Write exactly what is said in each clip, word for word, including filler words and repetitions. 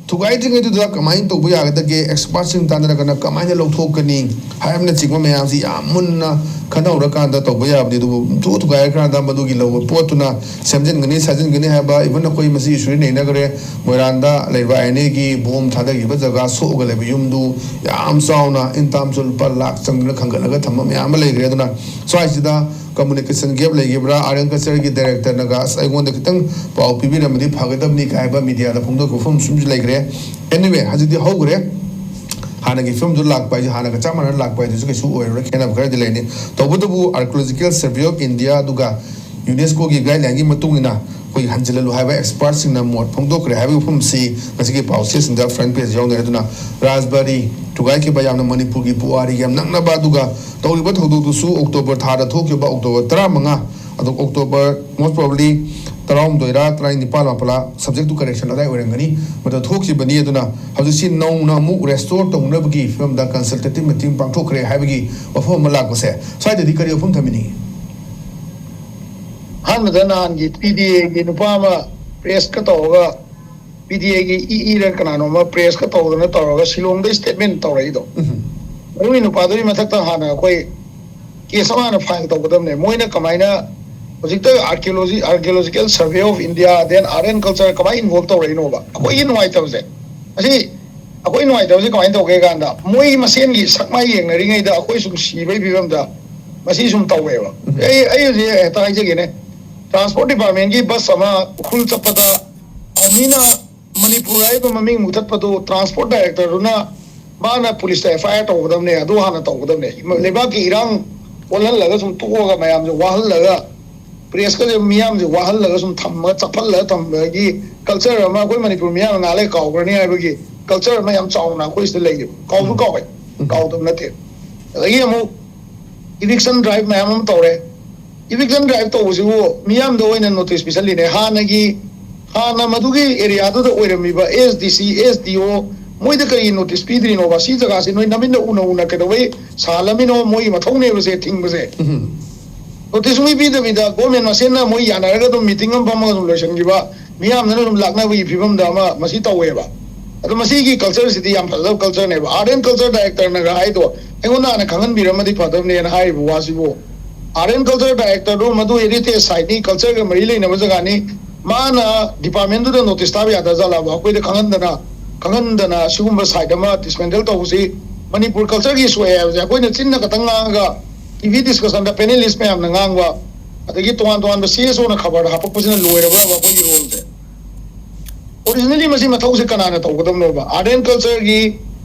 ꯊꯨꯒꯥꯏꯗ꯭ꯔꯤꯉꯩꯗꯨꯗ ꯀꯃꯥꯏꯅ ꯇꯧꯕ ꯌꯥꯒꯗꯒꯦ, ꯑꯦꯛꯁꯄꯥꯔꯠꯁꯤꯡ ꯇꯥꯟꯅꯔꯒꯅ ꯀꯃꯥꯏꯅ ꯂꯧꯊꯣꯛꯀꯅꯤ ꯍꯥꯏꯕꯅꯆꯤꯡꯕ ꯃꯌꯥꯝꯁꯤ ꯌꯥꯝ ꯃꯨꯟꯅ ꯈꯟꯅꯍꯧꯔꯀꯥꯟꯗ ꯇꯧꯕ ꯌꯥꯕꯅꯤ꯫ ꯑꯗꯨꯕꯨ ꯊꯨ ꯊꯨꯒꯥꯏꯔꯀꯥꯟꯗ ꯃꯗꯨꯒꯤ ꯂꯧꯕ ꯄꯣꯠꯇꯨꯅ ꯁꯦꯝꯖꯤꯟꯒꯅꯤ ꯁꯥꯖꯤꯟꯒꯅꯤ ꯍꯥꯏꯕ, ꯏꯚꯟ ꯑꯩꯈꯣꯏ ꯃꯁꯤ ꯏꯁꯨꯗꯤ ꯅꯩꯅꯈ꯭ꯔꯦ꯫ ꯃꯣꯏꯔꯥꯡꯗ ꯂꯩꯕ ꯑꯥꯏ ꯑꯦꯟ ꯑꯦꯒꯤ ꯕꯣꯝ ꯊꯥꯗꯈꯤꯕ ꯖꯒꯥ ꯁꯣꯛꯑꯒ ꯂꯩꯕ ꯌꯨꯝꯗꯨ ꯌꯥꯝ ꯆꯥꯎꯅ, in terms of ꯂꯨꯄꯥ ꯂꯥꯛ ꯆꯪꯗꯅ ꯈꯟꯒꯠꯂꯒ ꯊꯝꯕ ꯃꯌꯥꯝ ꯑꯃ ꯂꯩꯈ꯭ꯔꯦ꯫ ꯑꯗꯨꯅ ꯁ꯭ꯋꯥꯏꯁꯤꯗ ꯀꯝꯃꯨꯅꯤꯀꯦꯁꯟ ꯒꯦꯞ ꯂꯩꯈꯤꯕ꯭ꯔꯥ, ꯑꯥꯔ ꯑꯦꯟ ꯀꯜꯆꯔꯒꯤ ꯗꯥꯏꯔꯦꯛꯇꯔꯅꯒ "ꯑꯁ, ꯑꯩꯉꯣꯟꯗ ꯈꯤꯇꯪ ꯄꯥꯎ ꯄꯤꯕꯤꯔꯝꯃꯗꯤ ꯐꯒꯗꯕꯅꯤ" ꯀꯥꯏ ꯍꯥꯏꯕ ꯃꯤꯗꯤꯌꯥꯗ ꯐꯣꯡꯗꯣꯛꯄ ꯋꯥꯐꯝ ꯑꯃꯁꯨ ꯂꯩꯈ꯭ꯔꯦ꯫ Anyway, ꯍꯧꯖꯤꯛꯇꯤ ꯍꯧꯈ꯭ꯔꯦ꯫ ꯍꯥꯟꯅꯒꯤ ꯐꯤꯕꯝꯗꯨ ꯂꯥꯛꯄ ꯍꯥꯏꯁꯦ, ꯍꯥꯟꯅꯒ ꯆꯞ ꯃꯥꯟꯅꯅ ꯂꯥꯛꯄ ꯍꯥꯏꯗꯨꯁꯨ ꯀꯩꯁꯨ ꯑꯣꯏꯔꯔꯣꯏ, ꯈꯦꯠꯅꯕ ꯈꯔꯗꯤ ꯂꯩꯅꯤ꯫ ꯇꯧꯕꯇꯕꯨ Archaeological Survey of India ꯑꯗꯨꯒ ꯌꯨꯅꯦꯁꯀꯣꯒꯤ ꯒꯥꯏꯗꯂꯥꯏꯟꯒꯤ ꯃꯇꯨꯡ ꯏꯟꯅ ꯑꯩꯈꯣꯏꯒꯤ ꯍꯟꯖꯤꯜꯍꯜꯂꯨ ꯍꯥꯏꯕ ꯑꯦꯛꯁꯄꯥꯔꯠꯁꯤꯡꯅ ꯃꯣꯠ ꯐꯣꯡꯗꯣꯛꯈ꯭ꯔꯦ ꯍꯥꯏꯕꯒꯤ ꯋꯥꯐꯝꯁꯤ ꯉꯁꯤꯒꯤ ꯄꯥꯎꯆꯦꯁꯤꯡꯗ ꯐ꯭ꯔꯟ ꯄꯦꯖ ꯌꯥꯎꯅꯔꯦ꯫ ꯑꯗꯨꯅ ꯔꯥꯖꯕꯥꯔꯤ ꯊꯨꯒꯥꯏꯈꯤꯕ, ꯌꯥꯝꯅ ꯃꯅꯤꯄꯨꯔꯒꯤ ꯄꯨꯋꯥꯔꯤꯒ ꯌꯥꯝ ꯅꯛꯅꯕ, ꯑꯗꯨꯒ ꯇꯧꯔꯤꯕ ꯊꯧꯗꯣꯛꯇꯨꯁꯨ ꯑꯣꯛꯇꯣꯕꯔ ꯊꯥꯗ ꯊꯣꯛꯈꯤꯕ, ꯑꯣꯛꯇꯣꯕꯔ ꯇꯔꯥꯃꯉꯥ, ꯑꯗꯣ ꯑꯣꯛꯇꯣꯕꯔ most probably ꯇꯔꯥꯍꯨꯝꯗꯣꯏꯔ ꯇꯔꯥꯅꯤꯄꯥꯜ ꯃꯥꯄꯜꯂ, subject to correction ꯑꯗꯥꯏ ꯑꯣꯏꯔꯝꯒꯅꯤ, ꯃꯗꯨ ꯊꯣꯛꯈꯤꯕꯅꯤ꯫ ꯑꯗꯨꯅ ꯍꯧꯖꯤꯛꯁꯤ ꯅꯧꯅ ꯑꯃꯨꯛ ꯔꯦꯁꯇꯣꯔ ꯇꯧꯅꯕꯒꯤ ꯐꯤꯕꯝꯗ ꯀꯟꯁꯜꯇꯦꯇꯤꯞ ꯃꯤꯇꯤꯡ ꯄꯥꯡꯊꯣꯛꯈ꯭ꯔꯦ ꯍꯥꯏꯕꯒꯤ ꯋꯥꯐꯝ ꯑꯃ ꯂꯥꯛꯄꯁꯦ, ꯁ꯭ꯋꯥꯏꯗꯗꯤ ꯀꯔꯤ ꯋꯥꯐꯝ ꯊꯝꯕꯤꯅꯤꯡꯉꯤ? ꯑꯍꯥꯟꯕꯗ ꯅꯍꯥꯟꯒꯤ ꯄꯤ ꯗꯤ ꯑꯦꯒꯤ ꯅꯨꯄꯥ ꯑꯃ ꯄ꯭ꯔꯦꯁꯀ ꯇꯧꯔꯒ, ꯄꯤ ꯗꯤ ꯑꯦꯒꯤ ꯏ ꯏꯔ ꯀꯅꯥꯅꯣꯝꯃ ꯄ꯭ꯔꯦꯁꯀ ꯇꯧꯗꯅ ꯇꯧꯔꯒ ꯁꯤꯂꯣꯡꯗ ꯁ꯭ꯇꯦꯠꯃꯦꯟ ꯇꯧꯔꯛꯏꯗꯣ, ꯎꯝ꯫ ꯑꯗꯨꯒꯤ ꯅꯨꯄꯥꯗꯨꯒꯤ ꯃꯊꯛꯇ ꯍꯥꯟꯅ ꯑꯩꯈꯣꯏ ꯀꯦꯁ ꯑꯃ ꯍꯥꯟꯅ ꯐꯥꯏꯜ ꯇꯧꯒꯗꯕꯅꯦ꯫ ꯃꯣꯏꯅ ꯀꯃꯥꯏꯅ ꯍꯧꯖꯤꯛꯇ Archaeology, Archaeological Survey of India, then Art and Culture ꯀꯃꯥꯏꯅ ꯏꯟꯚꯣꯜꯕ ꯇꯧꯔꯛꯏꯅꯣꯕ? ꯑꯩꯈꯣꯏꯒꯤ ꯅꯨꯡꯉꯥꯏꯇꯕꯁꯦ, ꯑꯁꯤ ꯑꯩꯈꯣꯏ ꯅꯨꯡꯉꯥꯏꯇꯕꯁꯦ ꯀꯃꯥꯏꯅ ꯇꯧꯒꯦ ꯀꯥꯟꯗ, ꯃꯣꯏ ꯃꯁꯦꯟꯒꯤ ꯁꯛ ꯃꯥꯏ ꯌꯦꯡꯅꯔꯤꯉꯩꯗ ꯑꯩꯈꯣꯏ ꯁꯨꯝ ꯁꯤꯕꯒꯤ ꯐꯤꯕꯝꯗ ꯃꯁꯤ ꯁꯨꯝ ꯇꯧꯋꯦꯕ꯫ ꯎꯝ꯫ ꯑꯩ, ꯑꯩ ꯍꯧꯖꯤꯛ ꯍꯦꯛꯇ ꯍꯥꯏꯖꯒꯦꯅꯦ, ꯇ꯭ꯔꯥꯟꯁꯄꯣꯔꯠ ꯗꯤꯄꯥꯔꯠꯃꯦꯟꯒꯤ ꯕꯁ ꯑꯃ ꯎꯈ꯭ꯔꯨꯜ ꯆꯠꯄꯗ ꯃꯤꯅ ꯃꯅꯤꯄꯨꯔ ꯍꯥꯏꯕ ꯃꯃꯤꯡ ꯃꯨꯊꯠꯄꯗꯨ ꯇ꯭ꯔꯥꯟꯁꯄꯣꯔꯠ ꯗꯥꯏꯔꯦꯛꯇꯔꯗꯨꯅ ꯃꯥꯅ ꯄꯨꯂꯤꯁꯇ ꯑꯦꯐ ꯑꯥꯏ ꯑꯥꯔ ꯇꯧꯒꯗꯕꯅꯦ, ꯑꯗꯨ ꯍꯥꯟꯅ ꯇꯧꯒꯗꯕꯅꯦ꯫ ꯂꯩꯕꯥꯛꯀꯤ ꯏꯔꯥꯡ ꯑꯣꯜꯍꯜꯂꯒ ꯁꯨꯝ ꯇꯣꯛꯑꯒ ꯃꯌꯥꯝꯁꯦ ꯋꯥꯍꯜꯂꯒ, ꯄ꯭ꯔꯦꯁꯀꯁꯦ ꯃꯤꯌꯥꯝꯁꯦ ꯋꯥꯍꯜꯂꯒ ꯁꯨꯝ ꯊꯝꯃꯒ ꯆꯞꯍꯜꯂꯒ ꯊꯝꯕꯒꯤ ꯀꯜꯆꯔ ꯑꯃ ꯑꯩꯈꯣꯏ ꯃꯅꯤꯄꯨꯔ ꯃꯤꯌꯥꯝꯅ ꯉꯥꯏꯍꯥꯛ ꯂꯩ ꯀꯥꯎꯈ꯭ꯔꯅꯤ ꯍꯥꯏꯕꯒꯤ ꯀꯜꯆꯔ ꯑꯃ ꯌꯥꯝ ꯆꯥꯎꯅ ꯑꯩꯈꯣꯏ ꯁꯤꯗ ꯂꯩꯌꯦꯕ꯫ ꯀꯥꯎꯁꯨ ꯎꯝ꯫ ꯀꯥꯎꯋꯦ, ꯎꯝ꯫ ꯀꯥꯎꯗꯕ ꯅꯠꯇꯦ꯫ ꯑꯗꯒꯤ ꯑꯃꯨꯛ ꯏꯚꯤꯛꯁꯟ ꯗ꯭ꯔꯥꯏꯚ ꯃꯌꯥꯝ ꯑꯃ ꯇꯧꯔꯦ꯫ ꯏꯚꯤꯛꯁꯟ ꯗ꯭ꯔꯥꯏꯚ ꯇꯧꯕꯁꯤꯕꯨ ꯃꯤꯌꯥꯝꯗ ꯑꯣꯏꯅ ꯅꯣꯇꯤꯁ ꯄꯤꯁꯜꯂꯤꯅꯦ꯫ ꯍꯥꯟꯅꯒꯤ, ꯍꯥꯟꯅ ꯃꯗꯨꯒꯤ ꯑꯦꯔꯤꯌꯥꯗꯨꯗ ꯑꯣꯏꯔꯝꯃꯤꯕ ꯑꯦꯁ ꯗꯤ ꯁꯤ, ꯑꯦꯁ ꯗꯤ ꯑꯣ, ꯃꯣꯏꯗ ꯀꯔꯤ ꯅꯣꯇꯤꯁ ꯄꯤꯗ꯭ꯔꯤꯅꯣꯕ? ꯁꯤ ꯖꯒꯥꯁꯤ ꯅꯣꯏ ꯅꯃꯤꯠꯅ ꯎꯅ ꯎꯅ ꯀꯩꯗꯧꯕꯩ ꯁꯥꯍꯜꯂꯝꯃꯤꯅꯣ? ꯃꯣꯏꯒꯤ ꯃꯊꯧꯅꯦꯕꯁꯦ ꯊꯤꯡꯕꯁꯦ꯫ ꯎꯝ꯫ ꯅꯣꯇꯤꯁ ꯁꯨꯡꯄꯤ ꯄꯤꯗꯕꯤꯗ ꯒꯣꯔꯃꯦꯟ ꯃꯁꯦꯟꯅ ꯃꯣꯏ ꯌꯥꯅꯔꯒ ꯑꯗꯨꯝ ꯃꯤꯇꯤꯡ ꯑꯃ ꯐꯝꯃꯒ ꯑꯗꯨꯝ ꯂꯣꯏꯁꯤꯟꯈꯤꯕ, ꯃꯤꯌꯥꯝꯗꯅ ꯑꯗꯨꯝ ꯂꯥꯛꯅꯕꯒꯤ ꯐꯤꯕꯝꯗ ꯑꯃ ꯃꯁꯤ ꯇꯧꯋꯦꯕ꯫ ꯑꯗꯣ ꯃꯁꯤꯒꯤ ꯀꯜꯆꯔꯁꯤꯗꯤ ꯌꯥꯝ ꯐꯖꯕ ꯀꯜꯆꯔꯅꯦꯕ꯫ ꯑꯥꯔꯠ ꯑꯦꯟ ꯀꯜꯆꯔ ꯗꯥꯏꯔꯦꯛꯇꯔꯅꯒ ꯍꯥꯏꯗꯣ ꯑꯩꯉꯣꯟꯗ ꯍꯥꯟꯅ ꯈꯪꯍꯟꯕꯤꯔꯝꯃꯗꯤ ꯐꯗꯕꯅꯦꯅ ꯍꯥꯏꯔꯤꯕ ꯋꯥꯁꯤꯕꯨ, ꯑꯥꯔꯠ ꯑꯦꯟ ꯀꯜꯆꯔ ꯗꯥꯏꯔꯦꯛꯇꯔꯗꯨ ꯃꯗꯨ ꯍꯦꯔꯤꯇꯦꯖ ꯁꯥꯏꯠꯅꯤ, ꯀꯜꯆꯔꯒ ꯃꯔꯤ ꯂꯩꯅꯕ ꯖꯒꯥꯅꯤ, ꯃꯥꯅ ꯗꯤꯄꯥꯔꯠꯃꯦꯟꯗꯨꯗ ꯅꯣꯇꯤꯁ ꯊꯥꯕ ꯌꯥꯗꯖꯥꯠꯂꯕ? ꯑꯩꯈꯣꯏꯗ ꯈꯪꯍꯟꯗꯅ, ꯈꯪꯍꯟꯗꯅ ꯁꯤꯒꯨꯝꯕ ꯁꯥꯏꯠ ꯑꯃ ꯗꯤꯁꯃꯦꯟꯇꯜ ꯇꯧꯕꯁꯤ ꯃꯅꯤꯄꯨꯔ ꯀꯜꯆꯔꯒꯤ ꯁꯣꯛꯑꯦ ꯍꯥꯏꯕꯁꯦ ꯑꯩꯈꯣꯏꯅ ꯆꯤꯟꯅ ꯈꯛꯇꯪ ꯉꯥꯡꯉꯒ, ꯇꯤ ꯚꯤ ꯗꯤꯁꯀꯁꯟꯗ ꯄꯦꯅꯦꯂꯤꯁ ꯃꯌꯥꯝꯅ ꯉꯥꯡꯕ, ꯑꯗꯒꯤ ꯇꯣꯉꯥꯟ ꯇꯣꯉꯥꯟꯕ ꯁꯤ ꯑꯦꯁ ꯑꯣꯅ ꯈꯕꯔꯗ ꯍꯥꯄꯛꯄꯁꯤꯅ ꯂꯣꯏꯔꯕ꯭ꯔꯕ ꯑꯩꯈꯣꯏꯒꯤ ꯔꯣꯜꯁꯦ? ꯑꯣꯔꯤꯖꯤꯅꯦꯜꯂꯤ ꯃꯁꯤ ꯃꯊꯧꯁꯦ ꯀꯅꯥꯅ ꯇꯧꯒꯗꯕꯅꯣꯕ? ꯑꯥꯔꯠ ꯑꯦꯟ ꯀꯜꯆꯔꯒꯤ,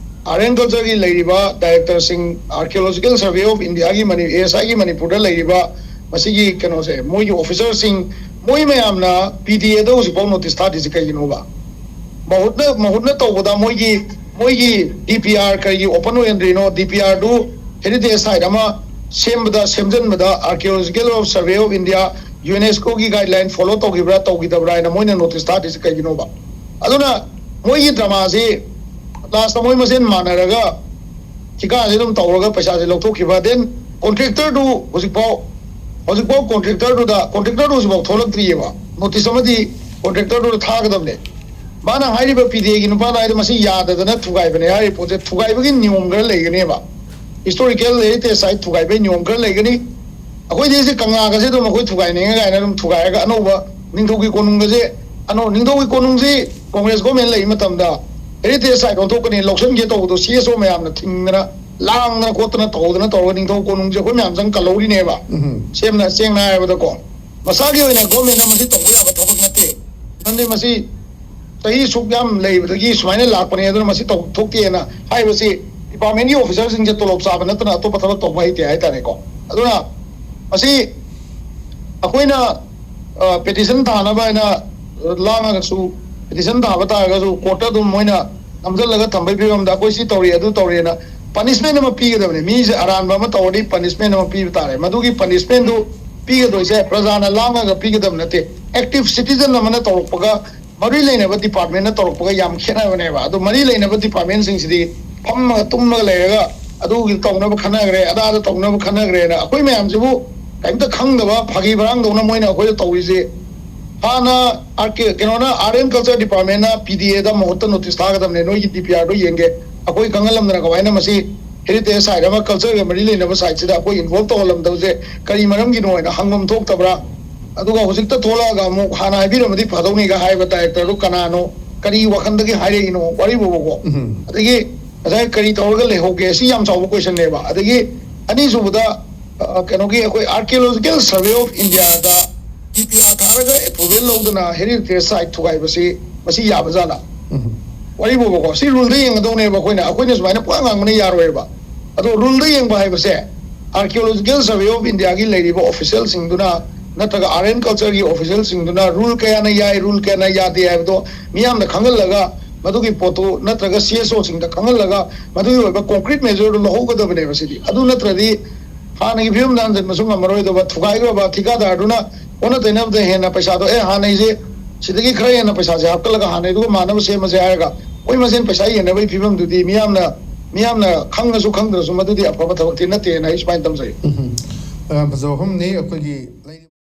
ꯑꯥꯔꯠ ꯑꯦꯟ ꯀꯜꯆꯔꯒꯤ ꯂꯩꯔꯤꯕ ꯗꯥꯏꯔꯦꯛꯇꯔꯁꯤꯡ, ꯑꯥꯔꯀꯤꯑꯣꯂꯣꯖꯤꯀꯦꯜ ꯁꯔꯚꯦ ꯑꯣꯐ ꯏꯟꯗꯤꯌꯥꯒꯤ ꯃꯅꯤ-, ꯑꯦ ꯑꯦꯁ ꯑꯥꯏꯒꯤ ꯃꯅꯤꯄꯨꯔꯗ ꯂꯩꯔꯤꯕ ꯃꯁꯤꯒꯤ ꯀꯩꯅꯣꯁꯦ, ꯃꯣꯏꯒꯤ ꯑꯣꯐꯤꯁꯔꯁꯤꯡ, ꯃꯣꯏ ꯃꯌꯥꯝꯅ ꯄꯤ ꯗꯤ ꯑꯦꯗ ꯍꯧꯖꯤꯛꯐꯥꯎ ꯅꯣꯇꯤꯁ ꯊꯥꯗ꯭ꯔꯤꯁꯦ ꯀꯩꯒꯤꯅꯣꯕ? ꯃꯍꯨꯠꯅ, ꯃꯍꯨꯠꯅ ꯇꯧꯕꯗ ꯃꯣꯏꯒꯤ, ꯃꯣꯏꯒꯤ ꯗꯤ ꯄꯤ ꯑꯥꯔ ꯀꯔꯤꯒꯤ ꯑꯣꯄꯟ ꯑꯣꯏꯍꯟꯗ꯭ꯔꯤꯅꯣ? ꯗꯤ ꯄꯤ ꯑꯥꯔꯗꯨ ꯍꯦꯔꯤꯇꯦꯖ ꯁꯥꯏꯠ ꯑꯃ ꯁꯦꯝꯕꯗ, ꯁꯦꯝꯖꯤꯟꯕꯗ ꯑꯥꯔꯀꯤꯑꯣꯂꯣꯖꯤꯀꯦꯜ ꯁꯔꯚꯦ ꯑꯣꯐ ꯏꯟꯗꯤꯌꯥ, ꯌꯨꯅꯦꯁꯀꯣꯒꯤ ꯒꯥꯏꯗꯂꯥꯏꯟ ꯐꯣꯂꯣ ꯇꯧꯈꯤꯕ꯭ꯔꯥ, ꯇꯧꯈꯤꯗꯕ꯭ꯔꯥ ꯍꯥꯏꯅ ꯃꯣꯏꯅ ꯅꯣꯇꯤꯁ ꯊꯥꯗ꯭ꯔꯤꯁꯦ ꯀꯩꯒꯤꯅꯣꯕ? ꯑꯗꯨꯅ ꯃꯣꯏꯒꯤ ꯗ꯭ꯔꯃꯥꯁꯤ ꯂꯥꯁꯇ ꯃꯣꯏ ꯃꯁꯦꯟ ꯃꯥꯟꯅꯔꯒ ꯊꯤꯀꯥꯁꯦ ꯑꯗꯨꯝ ꯇꯧꯔꯒ ꯄꯩꯁꯥꯁꯦ ꯂꯧꯊꯣꯛꯈꯤꯕ꯫ ꯗꯦꯟ ꯀꯣꯟꯇ꯭ꯔꯦꯛꯇꯔꯗꯨ ꯍꯧꯖꯤꯛꯐꯥꯎ, ꯍꯧꯖꯤꯛꯐꯥꯎ ꯀꯣꯟꯇ꯭ꯔꯦꯛꯇꯔꯗꯨꯗ, ꯀꯣꯟꯇ꯭ꯔꯦꯛꯇꯔꯗꯨ ꯍꯧꯖꯤꯛꯐꯥꯎ ꯊꯣꯛꯂꯛꯇ꯭ꯔꯤꯑꯕ꯫ ꯅꯣꯇꯤꯁ ꯑꯃꯗꯤ ꯀꯣꯟꯇ꯭ꯔꯦꯛꯇꯔꯗꯨꯗ ꯊꯥꯒꯗꯕꯅꯦ꯫ ꯃꯥꯅ ꯍꯥꯏꯔꯤꯕ ꯄꯤ ꯗꯤ ꯑꯦꯒꯤ ꯅꯨꯄꯥꯅ ꯍꯥꯏꯗꯤ ꯃꯁꯤ ꯌꯥꯗꯗꯅ ꯊꯨꯒꯥꯏꯕꯅꯦ ꯍꯥꯏꯔꯤꯕ ꯄꯣꯠꯁꯦ, ꯊꯨꯒꯥꯏꯕꯒꯤ ꯅꯤꯌꯣꯝ ꯈꯔ ꯂꯩꯒꯅꯦꯕ꯫ ꯍꯤꯁꯇꯣꯔꯤꯀꯦꯜ ꯍꯦꯔꯤꯇꯦꯖ ꯁꯥꯏꯠ ꯊꯨꯒꯥꯏꯕꯒꯤ ꯅꯤꯌꯣꯝ ꯈꯔ ꯂꯩꯒꯅꯤ꯫ ꯑꯩꯈꯣꯏꯗꯤ ꯁꯤ ꯀꯪꯂꯥꯒꯁꯦ ꯑꯗꯨꯝ ꯑꯩꯈꯣꯏ ꯊꯨꯒꯥꯏꯅꯤꯡꯉꯦ ꯀꯥꯏꯅ ꯑꯗꯨꯝ ꯊꯨꯒꯥꯏꯔꯒ ꯑꯅꯧꯕ ꯅꯤꯡꯊꯧꯒꯤ ꯀꯣꯅꯨꯡꯒꯁꯦ, ꯑꯅꯧ-, ꯅꯤꯡꯊꯧꯒꯤ ꯀꯣꯅꯨꯡꯁꯤ ꯀꯣꯡꯒ꯭ꯔꯦꯁ ꯒꯣꯔꯃꯦꯟ ꯂꯩꯔꯤ ꯃꯇꯝꯗ ꯍꯦꯔꯤꯇꯦꯖ ꯁꯥꯏꯠ ꯑꯣꯟꯊꯣꯛꯀꯅꯤ, ꯂꯧꯁꯤꯟꯒꯦ ꯇꯧꯕꯗꯣ ꯁꯤ ꯑꯦꯁ ꯑꯣ ꯃꯌꯥꯝꯅ ꯊꯤꯡꯗꯅ, ꯂꯥꯡꯗꯅ ꯈꯣꯠꯇꯅ ꯇꯧꯗꯅ ꯇꯧꯔꯒ ꯅꯤꯡꯊꯧ ꯀꯣꯅꯨꯡꯁꯦ ꯑꯩꯈꯣꯏ ꯃꯌꯥꯝ ꯆꯪ ꯀꯜꯍꯧꯔꯤꯅꯦꯕ꯫ ꯎꯝ꯫ ꯁꯦꯝꯅ, ꯁꯦꯡꯅ ꯍꯥꯏꯔꯕꯗꯀꯣ, ꯃꯁꯥꯒꯤ ꯑꯣꯏꯅ ꯒꯣꯔꯃꯦꯟꯅ ꯃꯁꯤ ꯇꯧꯕ ꯌꯥꯕ ꯊꯕꯛ ꯅꯠꯇꯦ꯫ ꯃꯔꯝꯗꯤ ꯃꯁꯤ ꯆꯍꯤ ꯁꯨꯛ ꯌꯥꯝ ꯂꯩꯕꯗꯒꯤ ꯁꯨꯃꯥꯏꯅ ꯂꯥꯛꯄꯅꯦ, ꯑꯗꯨꯅ ꯃꯁꯤ ꯇꯧ-, ꯊꯣꯛꯇꯦꯅ ꯍꯥꯏꯕꯁꯤ ꯗꯤꯄꯥꯔꯠꯃꯦꯟꯒꯤ ꯑꯣꯐꯤꯁꯔꯁꯤꯡꯁꯦ ꯇꯣꯂꯣꯞ ꯆꯥꯕ ꯅꯠꯇꯅ ꯑꯇꯣꯞꯄ ꯊꯕꯛ ꯇꯧꯕ ꯍꯩꯇꯦ ꯍꯥꯏꯇꯥꯔꯦꯀꯣ꯫ ꯑꯗꯨꯅ ꯃꯁꯤ ꯑꯩꯈꯣꯏꯅ, ꯑ, ꯄꯦꯇꯤꯁꯟ ꯊꯥꯅꯕ ꯍꯥꯏꯅ ꯂꯥꯡꯉꯒꯁꯨ, ꯄꯦꯇꯤꯁꯟ ꯊꯥꯕ ꯇꯥꯔꯒꯁꯨ ꯀꯣꯔꯠꯇ ꯑꯗꯨꯝ ꯃꯣꯏꯅ ꯅꯝꯁꯤꯜꯂꯒ ꯊꯝꯕꯒꯤ ꯐꯤꯕꯝꯗ ꯑꯩꯈꯣꯏ ꯁꯤ ꯇꯧꯔꯤ, ꯑꯗꯨ ꯇꯧꯔꯤꯅ ꯄꯅꯤꯁꯃꯦꯟ ꯑꯃ ꯄꯤꯒꯗꯕꯅꯤ꯫ ꯃꯤꯁꯦ ꯑꯔꯥꯟꯕ ꯑꯃ ꯇꯧꯔꯗꯤ ꯄꯅꯤꯁꯃꯦꯟ ꯑꯃ ꯄꯤꯕ ꯇꯥꯔꯦ꯫ ꯃꯗꯨꯒꯤ ꯄꯅꯤꯁꯃꯦꯟꯗꯨ ꯄꯤꯒꯗꯣꯏꯁꯦ ꯄ꯭ꯔꯖꯥꯅ ꯂꯥꯡꯉꯒ ꯄꯤꯒꯗꯕ ꯅꯠꯇꯦ꯫ ꯑꯦꯛꯇꯤꯚ ꯁꯤꯇꯤꯖꯟ ꯑꯃꯅ ꯇꯧꯔꯛꯄꯒ ꯃꯔꯤ ꯂꯩꯅꯕ ꯗꯤꯄꯥꯔꯠꯃꯦꯟꯅ ꯇꯧꯔꯛꯄꯒ ꯌꯥꯝ ꯈꯦꯠꯅꯕꯅꯦꯕ꯫ ꯑꯗꯣ ꯃꯔꯤ ꯂꯩꯅꯕ ꯗꯤꯄꯥꯔꯠꯃꯦꯟꯁꯤꯡꯁꯤꯗꯤ ꯐꯝꯃꯒ ꯇꯨꯝꯃꯒ ꯂꯩꯔꯒ ꯑꯗꯨꯒꯤ ꯇꯧꯅꯕ ꯈꯟꯅꯈ꯭ꯔꯦ, ꯑꯗꯥꯗ ꯇꯧꯅꯕ ꯈꯟꯅꯈ꯭ꯔꯦꯅ ꯑꯩꯈꯣꯏ ꯃꯌꯥꯝꯁꯤꯕꯨ ꯀꯔꯤꯝꯇ ꯈꯪꯗꯕ ꯐꯥꯒꯤ ꯐꯔꯥꯡꯗꯧꯅ ꯃꯣꯏꯅ ꯑꯩꯈꯣꯏꯗ ꯇꯧꯔꯤꯁꯦ ꯍꯥꯟꯅ ꯑꯥꯔ ꯀꯦ ꯀꯩꯅꯣꯅ ꯑꯥꯔꯠ ꯑꯦꯟ ꯀꯜꯆꯔ ꯗꯤꯄꯥꯔꯠꯃꯦꯟꯅ ꯄꯤ ꯗꯤ ꯑꯦꯗ ꯃꯍꯨꯠꯇ ꯅꯣꯇꯤꯁ ꯊꯥꯒꯗꯕꯅꯦ, ꯅꯣꯏꯒꯤ ꯗꯤ ꯄꯤ ꯑꯥꯔꯗꯣ ꯌꯦꯡꯒꯦ, ꯑꯩꯈꯣꯏ ꯈꯪꯍꯜꯂꯝꯗꯅ ꯀꯃꯥꯏꯅ ꯃꯁꯤ ꯍꯦꯔꯤꯇꯦꯖ ꯁꯥꯏꯠ ꯑꯃ, ꯀꯜꯆꯔꯒ ꯃꯔꯤ ꯂꯩꯅꯕ ꯁꯥꯏꯠꯁꯤꯗ ꯑꯩꯈꯣꯏ ꯏꯟꯚꯣꯜꯕ ꯇꯧꯍꯜꯂꯝꯗꯕꯁꯦ ꯀꯔꯤ ꯃꯔꯝꯒꯤꯅꯣ ꯍꯥꯏꯅ ꯍꯪꯐꯝ ꯊꯣꯛꯇꯕ꯭ꯔꯥ? ꯑꯗꯨꯒ ꯍꯧꯖꯤꯛꯇ ꯊꯣꯛꯂꯛꯑꯒ ꯑꯃꯨꯛ ꯍꯥꯟꯅ ꯍꯥꯏꯕꯤꯔꯝꯃꯗꯤ ꯐꯗꯧꯅꯤꯒ ꯍꯥꯏꯕ ꯗꯥꯏꯔꯦꯛꯇꯔꯗꯨ ꯀꯅꯥꯅꯣ, ꯀꯔꯤ ꯋꯥꯈꯜꯗꯒꯤ ꯍꯥꯏꯔꯛꯏꯅꯣ, ꯋꯥꯔꯤ ꯐꯥꯎꯕꯀꯣ꯫ ꯑꯗꯒꯤ ꯉꯁꯥꯏ ꯀꯔꯤ ꯇꯧꯔꯒ ꯂꯩꯍꯧꯒꯦ, ꯁꯤ ꯌꯥꯝ ꯆꯥꯎꯕ ꯀꯣꯏꯁꯟꯅꯦꯕ꯫ ꯑꯗꯒꯤ ꯑꯅꯤꯁꯨꯕꯗ, ꯑ, ꯀꯩꯅꯣꯒꯤ ꯑꯩꯈꯣꯏ ꯑꯥꯔꯀꯤꯑꯣꯂꯣꯖꯤꯀꯦꯜ ꯁꯔꯚꯦ ꯑꯣꯐ ꯏꯟꯗꯤꯌꯥꯗ ꯗꯤ ꯄꯤ ꯑꯥꯔ ꯊꯥꯔꯒ ꯑꯦꯄ꯭ꯔꯨꯚꯦꯜ ꯂꯧꯗꯅ ꯍꯦꯔꯤꯇꯦꯖ ꯁꯥꯏꯠ ꯊꯨꯒꯥꯏꯕꯁꯤ ꯃꯁꯤ ꯌꯥꯕ ꯖꯥꯠꯂꯥ? ꯋꯥꯔꯤ ꯐꯥꯎꯕꯀꯣ, ꯁꯤ ꯔꯨꯜꯗ ꯌꯦꯡꯒꯗꯧꯅꯦꯕ ꯑꯩꯈꯣꯏꯅ꯫ ꯑꯩꯈꯣꯏꯅ ꯁꯨꯃꯥꯏꯅ ꯄꯨꯡꯉꯥꯡ ꯉꯥꯡꯕꯅ ꯌꯥꯔꯣꯏꯕ꯫ ꯑꯗꯣ ꯔꯨꯜꯗ ꯌꯦꯡꯕ ꯍꯥꯏꯕꯁꯦ, ꯑꯥꯔꯀꯤꯑꯣꯂꯣꯖꯤꯀꯦꯜ ꯁꯔꯚꯦ ꯑꯣꯐ ꯏꯟꯗꯤꯌꯥꯒꯤ ꯂꯩꯔꯤꯕ ꯑꯣꯐꯤꯁꯤꯌꯦꯜꯁꯤꯡꯗꯨꯅ ꯅꯠꯇ꯭ꯔꯒ ꯑꯥꯔꯠ ꯑꯦꯟ ꯀꯜꯆꯔꯒꯤ ꯑꯣꯐꯤꯁꯤꯌꯦꯜꯁꯤꯡꯗꯨꯅ ꯔꯨꯜ ꯀꯌꯥꯅ ꯌꯥꯏ, ꯔꯨꯜ ꯀꯌꯥꯅ ꯌꯥꯗꯦ ꯍꯥꯏꯕꯗꯣ ꯃꯤꯌꯥꯝꯗ ꯈꯪꯍꯜꯂꯒ, ꯃꯗꯨꯒꯤ ꯄꯣꯠꯇꯨ ꯅꯠꯇ꯭ꯔꯒ ꯁꯤ ꯑꯦꯁ ꯑꯣꯁꯤꯡꯗ ꯈꯪꯍꯜꯂꯒ ꯃꯗꯨꯒꯤ ꯑꯣꯏꯕ ꯀꯣꯡꯀ꯭ꯔꯤꯠ ꯃꯦꯖꯔꯗꯨ ꯂꯧꯍꯧꯒꯗꯕꯅꯦꯕ꯫ ꯁꯤꯗꯤ ꯑꯗꯨ ꯅꯠꯇ꯭ꯔꯗꯤ ꯍꯥꯟꯅꯒꯤ ꯐꯤꯕꯝꯗ ꯍꯟꯖꯤꯟꯕꯁꯨ ꯉꯝꯃꯔꯣꯏꯗꯕ, ꯊꯨꯒꯥꯏꯈ꯭ꯔꯕ ꯊꯤꯀꯥꯗꯥꯔꯗꯨꯅ ꯑꯣꯟꯅ ꯇꯩꯅꯕꯗ ꯍꯦꯟꯅ ꯄꯩꯁꯥꯗꯣ, "ꯑꯦ, ꯍꯥꯟꯅꯩꯁꯦ, ꯁꯤꯗꯒꯤ ꯈꯔ ꯍꯦꯟꯅ ꯄꯩꯁꯥꯁꯦ ꯍꯥꯞꯀꯠꯂꯒ ꯍꯥꯟꯅꯩꯗꯨꯒ ꯃꯥꯟꯅꯕ ꯁꯦꯝꯃꯁꯦ" ꯍꯥꯏꯔꯒ ꯑꯩꯈꯣꯏ ꯃꯁꯦꯟ ꯄꯩꯁꯥ ꯌꯦꯟꯅꯕꯒꯤ ꯐꯤꯕꯝꯗꯨꯗꯤ ꯃꯤꯌꯥꯝꯅ, ꯃꯤꯌꯥꯝꯅ ꯈꯪꯉꯁꯨ ꯈꯪꯗ꯭ꯔꯁꯨ ꯃꯗꯨꯗꯤ ꯑꯐꯕ ꯊꯕꯛꯇꯤ ꯅꯠꯇꯦꯅ ꯑꯩ ꯁꯨꯃꯥꯏꯅ ꯇꯝꯖꯩ꯫ ꯎꯝ꯫ ꯌꯥꯝ ꯐꯖꯕ ꯋꯥꯐꯝꯅꯤ꯫ ꯑꯩꯈꯣꯏꯒꯤ ꯂꯩꯔꯤꯕ